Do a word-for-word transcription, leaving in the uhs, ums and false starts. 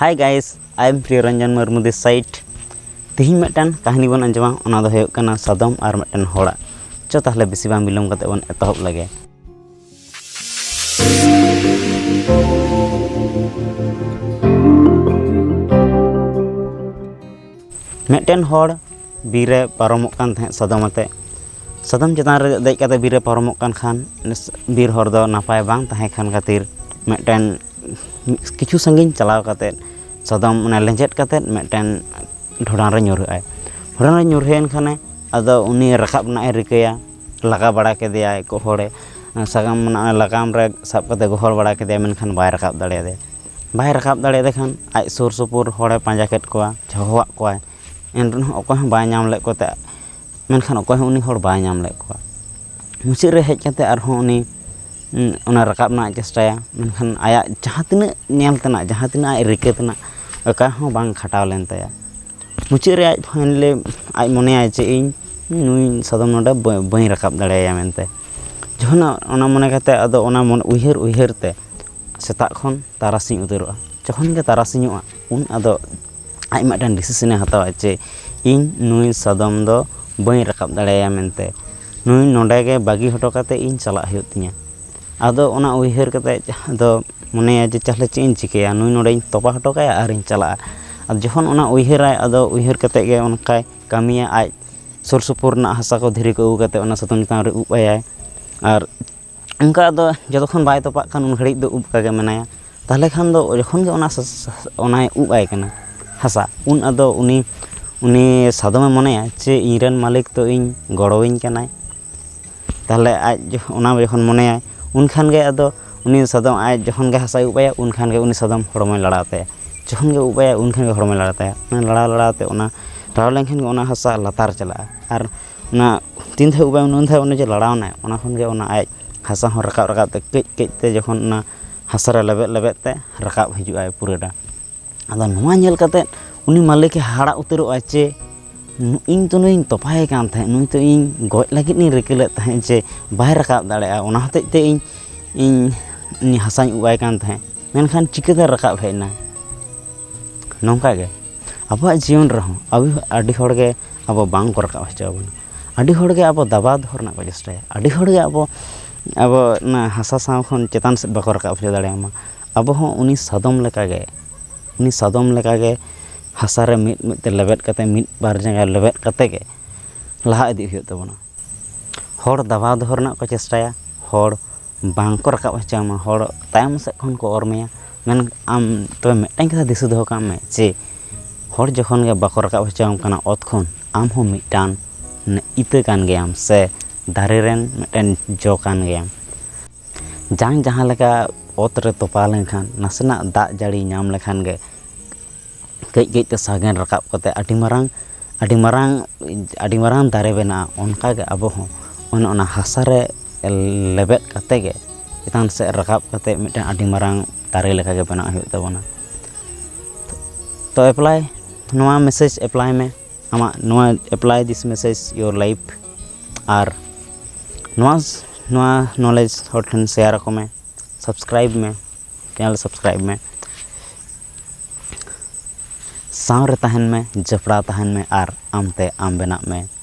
Hi guys, I am Priyoranjan Murmu this side. ᱛᱮᱦᱮᱧ ᱢᱤᱫᱴᱟᱝ ᱠᱟᱹᱦᱱᱤ ᱵᱚᱱ ᱟᱸᱡᱚᱢᱟ, ᱚᱱᱟ ᱫᱚ ᱦᱩᱭᱩᱜ ᱠᱟᱱᱟ ᱥᱟᱫᱚᱢ ᱟᱨ ᱢᱤᱫᱴᱟᱝ ᱦᱚᱲᱟᱜ᱾ ᱪᱚ ᱛᱟᱦᱞᱮ ᱵᱮᱥᱤ ᱵᱟᱝ ᱵᱤᱞᱚᱢ ᱠᱟᱛᱮ ᱵᱚᱱ ᱮᱛᱚᱦᱚᱵ ᱞᱮᱜᱮ᱾ ᱢᱤᱫᱴᱮᱱ ᱦᱚᱲ ᱵᱤᱨ ᱨᱮ ᱯᱟᱨᱚᱢᱚᱜ ᱠᱟᱱ ᱛᱟᱦᱮᱸᱫ ᱥᱟᱫᱚᱢ ᱟᱛᱮ᱾ ᱥᱟᱫᱚᱢ ᱪᱮᱛᱟᱱ ᱨᱮ ᱫᱮᱡ ᱠᱟᱛᱮ ᱵᱤᱨ ᱨᱮ ᱯᱟᱨᱚᱢᱚᱜ ᱠᱟᱱ ᱠᱷᱟᱱ, ᱵᱤᱨ ᱦᱚᱨ ᱫᱚ ᱱᱟᱯᱟᱭ ᱵᱟᱝ ᱛᱟᱦᱮᱸ ᱠᱟᱱ ᱠᱷᱟᱹᱛᱤᱨ ᱢᱤᱫᱴᱮᱱ ᱠᱤᱪᱷᱩ ᱥᱟᱺᱜᱤᱧ ᱪᱟᱞᱟᱣ ᱠᱟᱛᱮ ᱥᱟᱫᱚᱢ ᱚᱱᱟ ᱞᱮᱸᱡᱮᱫ ᱠᱟᱛᱮ ᱢᱤᱫᱴᱮᱱ ᱰᱷᱚᱰᱟᱝ ᱨᱮ ᱧᱩᱨᱦᱟᱹᱜ ᱟᱭ᱾ ᱰᱷᱚᱰᱟᱝ ᱨᱮ ᱧᱩᱨᱦᱟᱹᱭᱮᱱ ᱠᱷᱟᱱᱮ ᱟᱫᱚ ᱩᱱᱤ ᱨᱟᱠᱟᱵ ᱨᱮᱱᱟᱜ ᱮ ᱨᱤᱠᱟᱹᱭᱟ, ᱞᱟᱜᱟ ᱵᱟᱲᱟ ᱠᱮᱫᱮᱭᱟᱭ ᱠᱚ ᱦᱚᱲᱮ, ᱥᱟᱠᱟᱢ ᱚᱱᱟ ᱞᱟᱜᱟᱢ ᱨᱮ ᱥᱟᱵ ᱠᱟᱛᱮ ᱜᱚᱦᱚᱲ ᱵᱟᱲᱟ ᱠᱮᱫᱮᱭᱟᱭ, ᱢᱮᱱᱠᱷᱟᱱ ᱵᱟᱭ ᱨᱟᱠᱟᱵ ᱫᱟᱲᱮᱭᱟᱫᱮᱭᱟ᱾ ᱵᱟᱭ ᱨᱟᱠᱟᱵ ᱫᱟᱲᱮᱭᱟᱫᱮ ᱠᱷᱟᱱ ᱟᱡ ᱥᱩᱨ ᱥᱩᱯᱩᱨ ᱦᱚᱲᱮ ᱯᱟᱸᱡᱟ ᱠᱮᱫ ᱠᱚᱣᱟ, ᱦᱚᱦᱚᱣᱟᱫ ᱠᱚᱣᱟᱭ, ᱮᱱ ᱨᱮᱦᱚᱸ ᱚᱠᱚᱭ ᱦᱚᱸ ᱵᱟᱭ ᱧᱟᱢ ᱞᱮᱫ ᱠᱚᱛᱮ, ᱢᱮᱱᱠᱷᱟᱱ ᱚᱠᱚᱭ ᱦᱚᱸ ᱩᱱᱤ ᱦᱚᱲ ᱵᱟᱭ ᱧᱟᱢ ᱞᱮᱫ ᱠᱚᱣᱟ᱾ ᱢᱩᱪᱟᱹᱫ ᱨᱮ ᱦᱮᱡ ᱠᱟᱛᱮ ᱟᱨᱦᱚᱸ ᱩᱱᱤ, ᱩᱸ, ᱚᱱᱟ ᱨᱟᱠᱟᱵ ᱨᱮᱱᱟᱜ ᱮ ᱪᱮᱥᱴᱟᱭᱟ, ᱢᱮᱱᱠᱷᱟᱱ ᱟᱭᱟᱜ ᱡᱟᱦᱟᱸ ᱛᱤᱱᱟᱹᱜ ᱧᱮᱞ ᱛᱮᱱᱟᱜ, ᱡᱟᱦᱟᱸ ᱛᱤᱱᱟᱹᱜ ᱟᱡ ᱨᱤᱠᱟᱹ ᱛᱮᱱᱟᱜ, ᱚᱠᱟ ᱦᱚᱸ ᱵᱟᱝ ᱠᱷᱟᱴᱟᱣ ᱞᱮᱱ ᱛᱟᱭᱟ᱾ ᱢᱩᱪᱟᱹᱫ ᱨᱮ ᱟᱡ finally ᱟᱡ ᱢᱚᱱᱮᱭᱟᱭ ᱡᱮ ᱤᱧ ᱱᱩᱭ ᱥᱟᱫᱚᱢ ᱱᱚᱰᱮ ᱵᱟᱹ-, ᱵᱟᱹᱧ ᱨᱟᱠᱟᱵ ᱫᱟᱲᱮᱭᱟᱭᱟ ᱢᱮᱱᱛᱮ᱾ ᱡᱚᱠᱷᱚᱱ ᱚᱱᱟ ᱢᱚᱱᱮ ᱠᱟᱛᱮ ᱟᱫᱚ ᱚᱱᱟ ᱢᱚᱱ-, ᱩᱭᱦᱟᱹᱨ ᱩᱭᱦᱟᱹᱨ ᱛᱮ ᱥᱮᱛᱟᱜ ᱠᱷᱚᱱ ᱛᱟᱨᱟᱥᱤᱧ ᱩᱛᱟᱹᱨᱚᱜᱼᱟ᱾ ᱡᱚᱠᱷᱚᱱ ᱜᱮ ᱛᱟᱨᱟᱥᱤᱧᱚᱜᱼᱟ, ᱩᱱ ᱟᱫᱚ ᱟᱡ ᱢᱤᱫᱴᱟᱝ decision ᱮ ᱦᱟᱛᱟᱣᱟ ᱡᱮ ᱤᱧ ᱱᱩᱭ ᱥᱟᱫᱚᱢ ᱫᱚ ᱵᱟᱹᱧ ᱨᱟᱠᱟᱵ ᱫᱟᱲᱮᱭᱟᱭᱟ ᱢᱮᱱᱛᱮ, ᱱᱩᱭ ᱱᱚᱰᱮ ᱜᱮ ᱵᱟᱹᱜᱤ ᱦᱚᱴᱚ ᱠᱟᱛᱮ ᱤᱧ ᱪᱟᱞᱟᱜ ᱦᱩᱭᱩᱜ ᱛᱤᱧᱟᱹ᱾ ᱟᱫᱚ ᱚᱱᱟ ᱩᱭᱦᱟᱹᱨ ᱠᱟᱛᱮ ᱟᱫᱚ ᱢᱚᱱᱮᱭᱟ ᱡᱮ ᱛᱟᱦᱞᱮ ᱪᱮᱫ ᱤᱧ ᱪᱤᱠᱟᱹᱭᱟ, ᱱᱩᱭ ᱱᱚᱰᱮᱧ ᱛᱚᱯᱟ ᱦᱚᱴᱚ ᱠᱟᱭᱟ ᱟᱨᱤᱧ ᱪᱟᱞᱟᱜᱼᱟ᱾ ᱟᱨ ᱡᱚᱠᱷᱚᱱ ᱚᱱᱟ ᱩᱭᱦᱟᱹᱨᱟᱭ, ᱟᱫᱚ ᱩᱭᱦᱟᱹᱨ ᱠᱟᱛᱮ ᱜᱮ ᱚᱱᱠᱟᱭ ᱠᱟᱹᱢᱤᱭᱟ᱾ ᱟᱡ ᱥᱩᱨ ᱥᱩᱯᱩᱨ ᱨᱮᱱᱟᱜ ᱦᱟᱥᱟ ᱠᱚ, ᱫᱷᱤᱨᱤ ᱠᱚ ᱟᱹᱜᱩ ᱠᱟᱛᱮ ᱚᱱᱟ ᱥᱟᱫᱚᱢ ᱪᱮᱛᱟᱱ ᱨᱮ ᱩᱵ ᱟᱭᱟᱭ᱾ ᱟᱨ ᱚᱱᱠᱟ ᱟᱫᱚ ᱡᱚᱛᱚ ᱠᱷᱚᱱ ᱵᱟᱭ ᱛᱚᱯᱟᱜ ᱠᱟᱱ ᱩᱱ ᱜᱷᱟᱹᱲᱤᱡ ᱫᱚ ᱩᱵ ᱠᱟᱜᱮ ᱢᱮᱱᱟᱭᱟ᱾ ᱛᱟᱦᱞᱮ ᱠᱷᱟᱱ ᱫᱚ ᱡᱚᱠᱷᱚᱱ ᱜᱮ ᱚᱱᱟ ᱥᱟ-, ᱥᱟ-, ᱚᱱᱟᱭ ᱩᱵ ᱟᱭ ᱠᱟᱱᱟ ᱦᱟᱥᱟ, ᱩᱱ ᱟᱫᱚ ᱩᱱᱤ, ᱩᱱᱤ ᱥᱟᱫᱚᱢᱮ ᱢᱚᱱᱮᱭᱟ ᱡᱮ ᱤᱧ ᱨᱮᱱ ᱢᱟᱹᱞᱤᱠ ᱫᱚ ᱤᱧ ᱜᱚᱲᱚᱣᱟᱹᱧ ᱠᱟᱱᱟᱭ᱾ ᱛᱟᱦᱞᱮ ᱟᱡ ᱡᱚᱠᱷ-, ᱚᱱᱟ ᱡᱚᱠᱷᱚᱱ ᱢᱚᱱᱮᱭᱟᱭ, ᱩᱱ ᱠᱷᱟᱱ ᱜᱮ ᱟᱫᱚ ᱩᱱᱤ ᱥᱟᱫᱚᱢ ᱟᱡ ᱡᱚᱠᱷᱚᱱ ᱜᱮ ᱦᱟᱥᱟᱭ ᱩᱵ ᱟᱭᱟ, ᱩᱱ ᱠᱷᱟᱱ ᱜᱮ ᱩᱱᱤ ᱥᱟᱫᱚᱢ ᱦᱚᱲᱢᱚᱭ ᱞᱟᱲᱟᱣ ᱛᱟᱭᱟ᱾ ᱡᱚᱠᱷᱚᱱ ᱜᱮ ᱩᱵ ᱟᱭᱟ, ᱩᱱ ᱠᱷᱟᱱ ᱜᱮ ᱦᱚᱲᱢᱚᱭ ᱞᱟᱲᱟᱣ ᱛᱟᱭᱟ᱾ ᱚᱱᱟ ᱞᱟᱲᱟᱣ ᱞᱟᱲᱟᱣ ᱛᱮ, ᱚᱱᱟ ᱞᱟᱲᱟᱣ ᱞᱮᱱᱠᱷᱟᱱ ᱜᱮ ᱚᱱᱟ ᱦᱟᱥᱟ ᱞᱟᱛᱟᱨ ᱪᱟᱞᱟᱜᱼᱟ᱾ ᱟᱨ ᱚᱱᱟ ᱛᱤᱱ ᱫᱷᱟᱣ ᱩᱵ ᱟᱭ, ᱩᱱ ᱫᱷᱟᱣ ᱚᱱᱮ ᱡᱮ ᱞᱟᱲᱟᱣ ᱮᱱᱟᱭ, ᱚᱱᱟ ᱠᱷᱚᱱ ᱜᱮ ᱚᱱᱟ ᱟᱡ ᱦᱟᱥᱟ ᱦᱚᱸ ᱨᱟᱠᱟᱵ ᱨᱟᱠᱟᱵ ᱛᱮ ᱠᱟᱹᱡ ᱠᱟᱹᱡ ᱛᱮ ᱡᱚᱠᱷᱚᱱ ᱚᱱᱟ ᱦᱟᱥᱟ ᱨᱮ ᱞᱮᱵᱮᱫ ᱞᱮᱵᱮᱫ ᱛᱮ ᱨᱟᱠᱟᱵ ᱦᱤᱡᱩᱜᱼᱟᱭ ᱯᱩᱨᱟᱹᱴᱟ᱾ ᱟᱫᱚ ᱱᱚᱣᱟ ᱧᱮᱞ ᱠᱟᱛᱮᱫ ᱩᱱᱤ ᱢᱟᱹᱞᱤᱠᱮ ᱦᱟᱦᱟᱲᱟᱜ ᱩᱛᱟᱹᱨᱚᱜᱼᱟ ᱡᱮ, "ᱱᱩ-, ᱤᱧ ᱛᱚ ᱱᱩᱭᱤᱧ ᱛᱚᱯᱟᱭᱮ ᱠᱟᱱ ᱛᱟᱦᱮᱸᱫ, ᱱᱩᱭ ᱛᱚ ᱤᱧ ᱜᱚᱡ ᱞᱟᱹᱜᱤᱫ ᱤᱧ ᱨᱤᱠᱟᱹ ᱞᱮᱫ ᱛᱟᱦᱮᱸᱫ ᱡᱮ ᱵᱟᱭ ᱨᱟᱠᱟᱵ ᱫᱟᱲᱮᱭᱟᱜᱼᱟ, ᱚᱱᱟ ᱦᱚᱛᱮᱡ ᱛᱮ ᱤᱧ, ᱤᱧ, ᱤᱧ ᱦᱟᱥᱟᱧ ᱩᱵ ᱟᱭ ᱠᱟᱱ ᱛᱟᱦᱮᱸᱫ, ᱢᱮᱱᱠᱷᱟᱱ ᱪᱤᱠᱟᱹᱛᱮ ᱨᱟᱠᱟᱵ ᱦᱮᱡ ᱮᱱᱟ?" ᱱᱚᱝᱠᱟ ᱜᱮ ᱟᱵᱚᱣᱟᱜ ᱡᱤᱭᱚᱱ ᱨᱮᱦᱚᱸ ᱟᱵᱚ ᱟᱹᱰᱤ ᱦᱚᱲ ᱜᱮ ᱟᱵᱚ ᱵᱟᱝ ᱠᱚ ᱨᱟᱠᱟᱵ ᱦᱚᱪᱚ ᱟᱵᱚᱱᱟ᱾ ᱟᱹᱰᱤ ᱦᱚᱲ ᱜᱮ ᱟᱵᱚ ᱫᱟᱵᱟᱣ ᱫᱚᱦᱚ ᱨᱮᱱᱟᱜ ᱠᱚ ᱪᱮᱥᱴᱟᱭᱟ᱾ ᱟᱹᱰᱤ ᱦᱚᱲ ᱜᱮ ᱟᱵᱚ ᱟᱵᱚ ᱚᱱᱟ ᱦᱟᱥᱟ ᱥᱟᱶ ᱠᱷᱚᱱ ᱪᱮᱛᱟᱱ ᱥᱮᱫ ᱵᱟᱠᱚ ᱨᱟᱠᱟᱵ ᱦᱚᱪᱚ ᱫᱟᱲᱮᱭᱟᱢᱟ᱾ ᱟᱵᱚ ᱦᱚᱸ ᱩᱱᱤ ᱥᱟᱫᱚᱢ ᱞᱮᱠᱟᱜᱮ, ᱩᱱᱤ ᱥᱟᱫᱚᱢ ᱞᱮᱠᱟᱜᱮ ᱦᱟᱥᱟ ᱨᱮ ᱢᱤᱫ ᱢᱤᱫ ᱛᱮ ᱞᱮᱵᱮᱫ ᱠᱟᱛᱮ, ᱢᱤᱫ ᱵᱟᱨ ᱡᱟᱸᱜᱟ ᱞᱮᱵᱮᱫ ᱠᱟᱛᱮ ᱜᱮ ᱞᱟᱦᱟ ᱤᱫᱤ ᱦᱩᱭᱩᱜ ᱛᱟᱵᱚᱱᱟ᱾ ᱦᱚᱲ ᱫᱟᱵᱟᱣ ᱫᱚᱦᱚ ᱨᱮᱱᱟᱜ ᱠᱚ ᱪᱮᱥᱴᱟᱭᱟ, ᱦᱚᱲ ᱵᱟᱝ ᱠᱚ ᱨᱟᱠᱟᱵ ᱦᱚᱪᱚ ᱟᱢᱟ, ᱦᱚᱲ ᱛᱟᱭᱚᱢ ᱥᱮᱫ ᱠᱷᱚᱱ ᱠᱚ ᱚᱨ ᱢᱮᱭᱟ᱾ ᱢᱮᱱ ᱟᱢ ᱛᱚᱵᱮ ᱢᱤᱫᱴᱟᱝ ᱠᱟᱛᱷᱟ ᱫᱤᱥᱟᱹ ᱫᱚᱦᱚ ᱠᱟᱜ ᱢᱮ ᱡᱮ ᱦᱚᱲ ᱡᱚᱠᱷᱚᱱ ᱜᱮ ᱵᱟᱠᱚ ᱨᱟᱠᱟᱵ ᱦᱚᱪᱚ ᱟᱢ ᱠᱟᱱᱟ ᱚᱛ ᱠᱷᱚᱱ, ᱟᱢ ᱦᱚᱸ ᱢᱤᱫᱴᱟᱝ ᱤᱛᱟᱹ ᱠᱟᱱ ᱜᱮᱭᱟᱢ ᱥᱮ ᱫᱟᱨᱮ ᱨᱮᱱ ᱢᱤᱫᱴᱮᱱ ᱡᱚ ᱠᱟᱱ ᱜᱮᱭᱟᱢ᱾ ᱡᱟᱝ ᱡᱟᱦᱟᱸ ᱞᱮᱠᱟ ᱚᱛ ᱨᱮ ᱛᱚᱯᱟ ᱞᱮᱱᱠᱷᱟᱱ, ᱱᱟᱥᱮᱱᱟᱜ ᱫᱟᱜ ᱡᱟᱹᱲᱤ ᱧᱟᱢ ᱞᱮᱠᱷᱟᱱ ᱜᱮ ᱠᱟᱹᱡ ᱠᱟᱹᱡ ᱛᱮ ᱥᱟᱜᱮᱱ ᱨᱟᱠᱟᱵ ᱠᱟᱛᱮ ᱟᱹᱰᱤ ᱢᱟᱨᱟᱝ, ᱟᱹᱰᱤ ᱢᱟᱨᱟᱝ, ᱟᱹᱰᱤ ᱢᱟᱨᱟᱝ ᱫᱟᱨᱮ ᱵᱮᱱᱟᱜᱼᱟ᱾ ᱚᱱᱠᱟ ᱜᱮ ᱟᱵᱚ ᱦᱚᱸ ᱚᱱᱮ ᱚᱱᱟ ᱦᱟᱥᱟ ᱨᱮ ᱞᱮᱵᱮᱫ ᱠᱟᱛᱮ ᱜᱮ ᱪᱮᱛᱟᱱ ᱥᱮᱫ ᱨᱟᱠᱟᱵ ᱠᱟᱛᱮ ᱢᱤᱫᱴᱟᱝ ᱟᱹᱰᱤ ᱢᱟᱨᱟᱝ ᱫᱟᱨᱮ ᱞᱮᱠᱟ ᱜᱮ ᱵᱮᱱᱟᱜ ᱦᱩᱭᱩᱜ ᱛᱟᱵᱚᱱᱟ᱾ ᱛᱚ ᱮᱯᱞᱟᱭ, ᱱᱚᱣᱟ ᱢᱮᱥᱮᱡᱽ ᱮᱯᱞᱟᱭ ᱢᱮ, ᱟᱢᱟᱜ ᱱᱚᱣᱟ apply this message your life᱾ ᱟᱨ ᱱᱚᱣᱟ ᱱᱚᱣᱟ knowledge ᱦᱚᱲ ᱴᱷᱮᱱ share ᱟᱠᱚ ᱢᱮ, subscribe ᱢᱮ, channel subscribe ᱢᱮ, ᱥᱟᱶ ᱨᱮ ᱛᱟᱦᱮᱱ ᱢᱮ, ᱡᱚᱯᱲᱟᱣ ᱛᱟᱦᱮᱱ ᱢᱮ ᱟᱨ ᱟᱢᱛᱮ ᱟᱢ ᱵᱮᱱᱟᱜ ᱢᱮ᱾